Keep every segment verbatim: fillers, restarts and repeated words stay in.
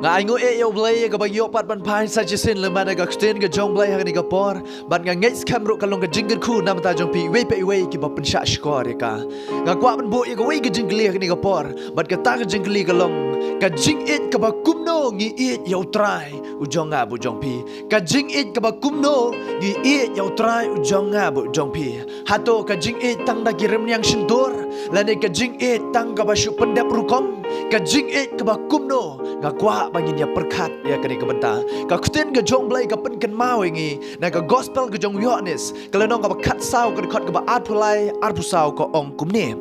Nga ainguh ïa U Blei ïa kaba ngi ïoh pat ban phai sa shisien lem bad ka ktien ka jong U Blei ha kane ka por. Bad nga ngeit skhem ruh ka long ka jingkyrkhu na ka bynta jong phi iwei pa iwei kiba pynshah shkor ïa ka. Nga kwah ban buh ïa kawei ka jingkylli ha kane ka por. Bad kata ka jingkylli ka long, ka jingïeit kaba kumno ngi ïeit ïa U Trai u jong nga bad u jong phi. Ka jingïeit kaba kumno ngi ïeit ïa U Trai u jong nga bad u jong phi. Hato ka jingïeit tang da ki rymmiang shyntur, lane ka jingïeit tang kaba shu pyndep rukom? Ka jingïeit kaba kumno? Nga kwah ba ngin ïa pyrkhat ïa kane ka bynta. Ka ktien ka jong U Blei ka pynkynmaw ïa ngi na ka gospel ka jong u Ïoannis, ka lynnong kaba khatsaw, ka dkhot kaba arphew lai, arphew saw, ka ong kumne: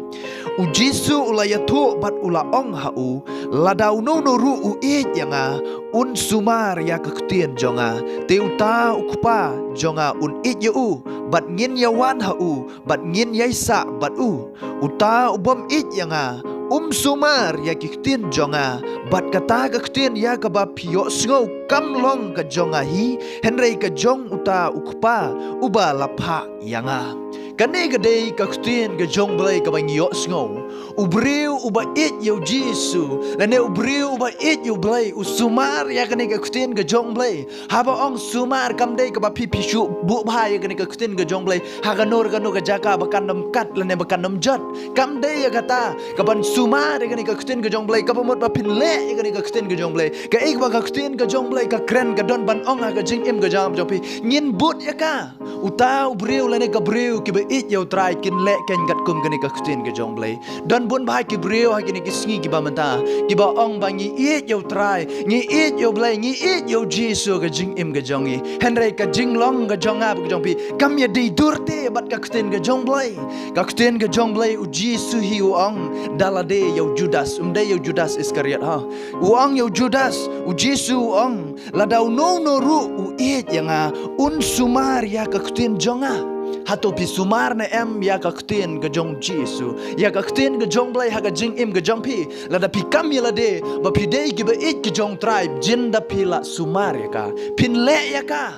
U Jisu u la ïathuh bad u la ong ha u, lada uno uno ruh u ïeit ïa nga, un sumar ïa ka ktien jong nga. Te uta u Kpa jong nga un ïeit ïa u, bad ngin ïa wan ha u, bad ngin ïaisah bad u. Uta u bym ïeit ïa nga, um sumar ïa ki ktien jong nga. Bad kata ka ktien ïa kaba phi ïohsngew kam long ka jong nga hi, hynrei ka jong uta u Kpa uba la phah ïa nga. Kane ka dei ka ktien ka jong U Blei kaba ngi ïohsngew. U briew uba ïeit ïa U Jisu, lane u briew uba ïeit ïa U Blei, u sumar ïa kane ka ktien ka jong U Blei. Haba ong sumar, kam dei kaba phi phi shu buh bha ïa kane ka ktien ka jong U Blei ha kano kano ka jaka ba kan ym kat lane ba kan ym jot. Kam dei ïa kata, kaban sumar ïa kane ka ktien ka jong U Blei, kaba mut ba phin leh ïa kane ka ktien ka jong U Blei. Kaei kaba ka ktien ka jong U Blei ka kren, ka don ban ong ha ka jingim ka jong phi, ngin bud ïa ka. Uta u briew lane ka briew kiba ïeit ïa U Trai kin leh kein katkum kane ka ktien ka jong U Blei. Don bun bha ki briew ha kine ki sngi kiba mynta, kiba ong ba ngi ïeit ïa U Trai, ngi ïeit ïa U Blei, ngi ïeit ïa U Jisu ha ka jingim ka jong ngi. Hynrei ka jinglong ka jong nga bad ka jong phi kam ïadei dur te bad ka ktien ka jong U Blei. Ka ktien ka jong U Blei, U Jisu hi u ong da lade ïa u Judas, um dei ïa u Judas Iskariot ha. U ong ïa u Judas, U Jisu u ong, lada uno uno ruh u ïeit ïa nga, un sumar ïa ka ktien jong nga. Hato phi sumar ne em ïa ka ktien ka jong U Jisu, ïa ka ktien ka jong U Blei ha ka jingim ka jong phi? Lada phi kam ïa lade ba phi dei kiba ïeit ki jong U Trai, jin da phi lah sumar ïa ka, phin leh ïa ka.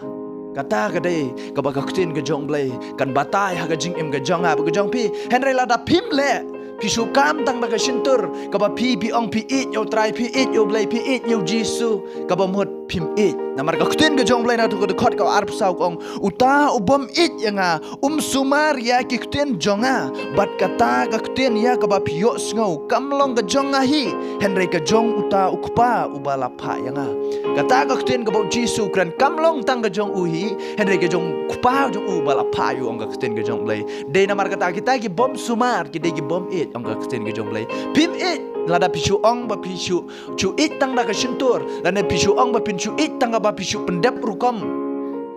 Kata ka dei kaba ka ktien ka jong U Blei kan batai ha ka jingim ka jong nga bad ka jong phi. Hynrei lada phim leh, phi shu kam tang da ka shyntur kaba phi phi ong phi ïeit ïa U Trai, phi ïeit ïa U Blei, phi ïeit ïa U Jisu, kaba mut phim ïeit. Namar ka ktien ka jong U Blei na tu ka dkhot ka arphew saw ka ong, uta u bym ïeit ïa nga, um sumar ïa ki ktien jong nga. Bad kata ka ktien ïa kaba phi ïohsngew kam long ka jong nga hi, hynrei ka jong uta u Kpa uba la phah ïa nga. Kata ka ktien kaba U Jisu u kren kam long tang ka jong u hi, hynrei ka jong u Kpa jong u uba la phah ïa u, ong ka ktien ka jong U Blei. Dei namar kata kita ki bym sumar ki dei ki bym ïeit, ong ka ktien ka jong U Blei. Phim ïeit, lada phi shu ong ba phi shu shu ïeit tang da ka shyntur, lane phi shu ong ba phin shu ïeit tang kaba phi shu pyndep rukom,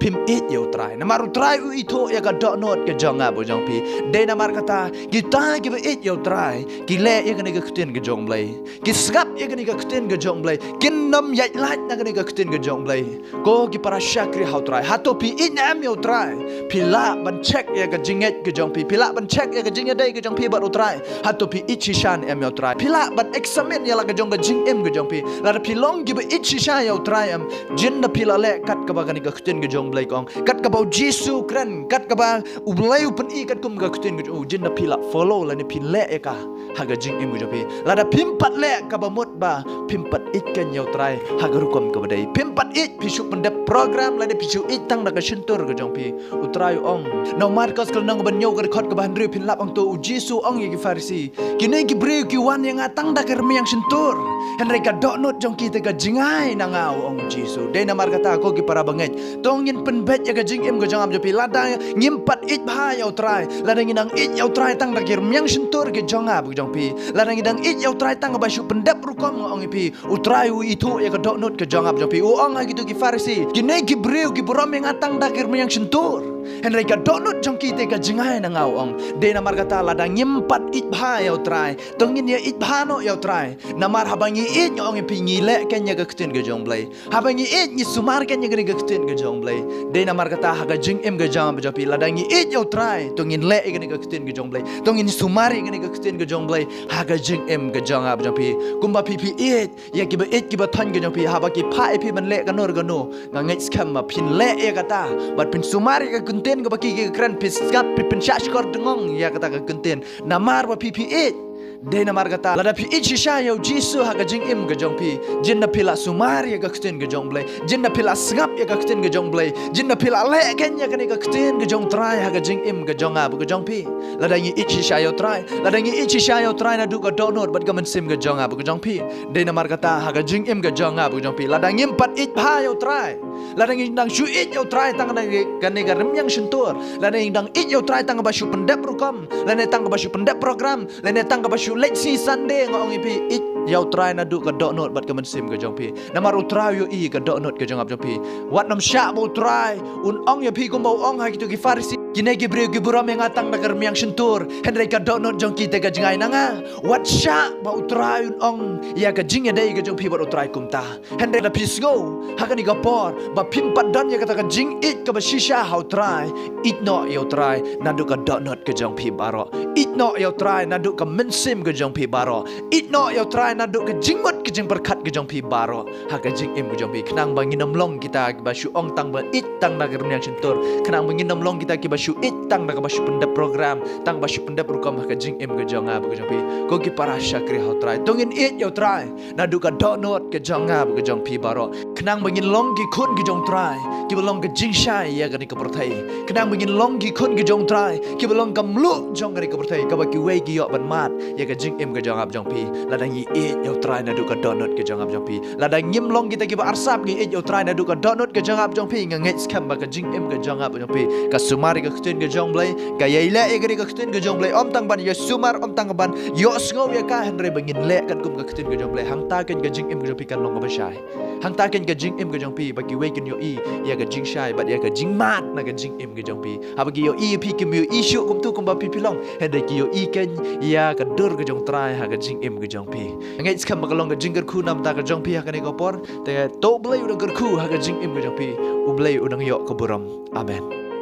phim ïeit ïa U Trai. Namar U Trai u ithuh ïa ka dohnud ka jong nga bad jong phi. Dei namar kata kita kiba ïeit ïa U Trai ki leh ïa kane ka ktien ka jong U Blei, ki sngap ïa kane ka ktien ka jong U Blei, kin ym ïaid lait na kane ka ktien ka jong U Blei. Ko ki para shakri ha U Trai, hato phi ïeit ne em ïa U Trai? Phi lah ban check ïa ka jingngeit ka jong phi, phi lah ban check ïa ka jingïadei ka jong phi bad U Trai. Hato phi ïeit shisha ne em ïa U Trai? Phi lah ban examine ïa la ka jong ka jingim ka jong phi. Lada phi long kiba ïeit shisha ïa U Trai em, jin da phi lah leh kat kaba kane ka ktien ka jong U Blei ka ong, kat kaba U Jisu u kren, kat kaba U Blei u pyni katkum ka ktien ka jong u, jin da phi lah follow lane phi leh ïa ka ha ka jingim ka jong phi. Lada phim pat leh, kaba mut ba phim pat ïeit kein ïa U Trai ha ka rukom kaba dei. Phim pat ïeit, phi shu pyndep program lane phi shu ïeit tang da ka shyntur ka jong phi. U Trai u ong na u Markos ka lynnong ba hynñiew ka dkhot kaba hynriew, phin lap hangto, U Jisu u ong ïa ki Pharisi, kine ki briew ki wan ïa nga tang da ka rmiang shyntur, hynrei ka dohnud jong ki te ka jingai na nga, u ong U Jisu. Dei namar kata ko ki para bangeit, to ngin pynbeit ïa ka jingim ka jong nga bad jong phi. Lada ngim pat ïeit bha ïa U Trai, lada ngi dang ïeit ïa U Trai tang da ki rmiang shyntur ka jong nga bad jong phi, lada ngi dang ïeit ïa U Trai tang kaba shu pyndep rukom, nga ong ïa phi, U Trai u ithuh ïa ka dohnud ka jong nga bad jong phi. U ong ha kito ki Pharisi, kine ki briew ki burom ïa nga tang da ki rmiang shyntur, hynrei ka dohnud jong ki te ka jingai na nga, u ong. Dei namar kata lada ngim pat ïeit bha ïa U Trai, to ngin ïa ïeit bha noh ïa U Trai. Namar haba ngi ïeit, nga ong ïa phi, ngi leh kein ïa ka ktien ka jong U Blei. Haba ngi ïeit, ngi sumar kein ïa kane ka ktien ka jong U Blei. Dei namar kata ha ka jingim ka jong nga bad jong phi, lada ngi ïeit ïa U Trai, to ngin leh ïa kane ka ktien ka jong U Blei, to ngin sumar ïa kane ka ktien ka jong U Blei ha ka jingim ka jong nga bad jong phi. Kumba phi phi ïeit ïa kiba ïeit kiba thoiñ ka jong phi, haba ki phah ïa phi ban leh kano re kano, nga ngeit skhem ba phin leh ïa kata bad phin sumar ïa ka kyntien kaba ki ki kren, phi sngap, phi pynshah shkor dngong ïa kata ka kyntien. Namar ba phi phi ïeit. Dei namar kata, lada phi ïeit shisha ïa u Jisu ha ka jingim ka jong phi, ynda phi la sumar ïa ka ktien ka jong u Blei, ynda phi la sngap ïa ka ktien ka jong u Blei, ynda phi la leh kein ïa kane ka ktien ka jong u Trai ha ka jingim ka jong nga bad ka jong phi. Lada ngi ïeit shisha ïa u Trai, lada ngi ïeit shisha ïa u Trai naduh ka dohnud bad ka mynsiem ka jong nga bad ka jong phi. Dei namar kata, ha ka jingim ka jong nga bad ka jong phi, lada ngim pat ïeit bha ïa u Trai, lada ngi dang shu ïeit ïa u Trai tang na kane ka rymmiang shyntur, lada ngi dang ïeit ïa u Trai tang kaba shu pyndep rukom, lane tang kaba shu pyndep program, lane tang kaba shu leit sngi Sunday, nga ong ïa phi, ïeit ïa u Trai naduh ka dohnud bad ka mynsiem ka jong phi. Namar u Trai u ïohi ka dohnud ka jong nga bad jong phi. Wat nym shah ba u Trai un ong ïa phi kumba u ong ha kito ki Pharisi, kine ki briew ki burom ïa nga tang da ka rymmiang shyntur, hynrei ka dohnud jong ki te ka jngai na nga. Wat shah ba u Trai un ong ïa ka jingïadei ka jong phi bad u Trai kumta. Hynrei lada phi sngew ha kane ka por ba phim pat don ïa kata ka jingïeit kaba shisha ha u Trai, ïeit noh ïa u Trai naduh ka dohnud ka jong phi baroh. Ïeit noh ïa u Trai naduh ka mynsiem ka jong phi baroh. Ïeit noh ïa u Trai naduh ka jingmut ka jingpyrkhat ka jong phi baroh ha ka jingim ka jong phi, khnang ba ngin ym long kita kiba shu ong tang ba ïeit tang da ka rymmiang shyntur, khnang ba ngin ym long kita kiba shu ïeit tang da kaba shu pyndep program, tang ba shu pyndep rukom ha ka jingim ka jong nga bad ka jong phi. Ko ki para shakri ha u Trai, to ngin ïeit ïa u Trai naduh ka dohnud ka jong nga bad ka jong phi baroh, khnang ba ngin long ki khun ki jong u Trai kiba long ka jingshai ïa kane ka pyrthei, khnang ba ngin long ki khun ki jong u Trai kiba long ka mluh jong kane ka pyrthei, kaba kiwei ki ïoh ban mad ïa ka jingim ka jong nga bad jong phi. Lada ngi ïeit ïa u Trai naduh ka dohnud ka jong nga bad jong phi, lada ngim long kita kiba arsap, ngi ïeit ïa u Trai naduh ka dohnud ka jong nga bad jong phi, nga ngeit skhem ba ka jingim ka jong nga bad jong phi ka sumar ïa ka ktien ka jong u Blei, ka ïaileh ïa kane ka ktien ka jong u Blei, ym tang ban ïasumar, ym tang ban ïohsngew ïa ka, hynrei ba ngin leh katkum ka ktien ka jong u Blei. Hangta kein ka jingim ka jong phi kan long kaba shai. Hangta kein ka jingim ka jong phi ba kiwei kin ïohi ïa ka jingshai bad ïa ka jingmad na ka jingim ka jong phi. Haba ki ïohi ïa phi, kim ïohi shuh kumto kumba phi phi long, hynrei ki ïohi kein ïa ka dur ka jong u Trai ha ka jingim ka jong phi. Nga ngeit skhem ba ka long ka jingkyrkhu namar ka jong phi ha kane ka por. Te to u Blei u dang kyrkhu ha ka jingim ka jong phi. U Blei u dang ïoh ka burom. Amen.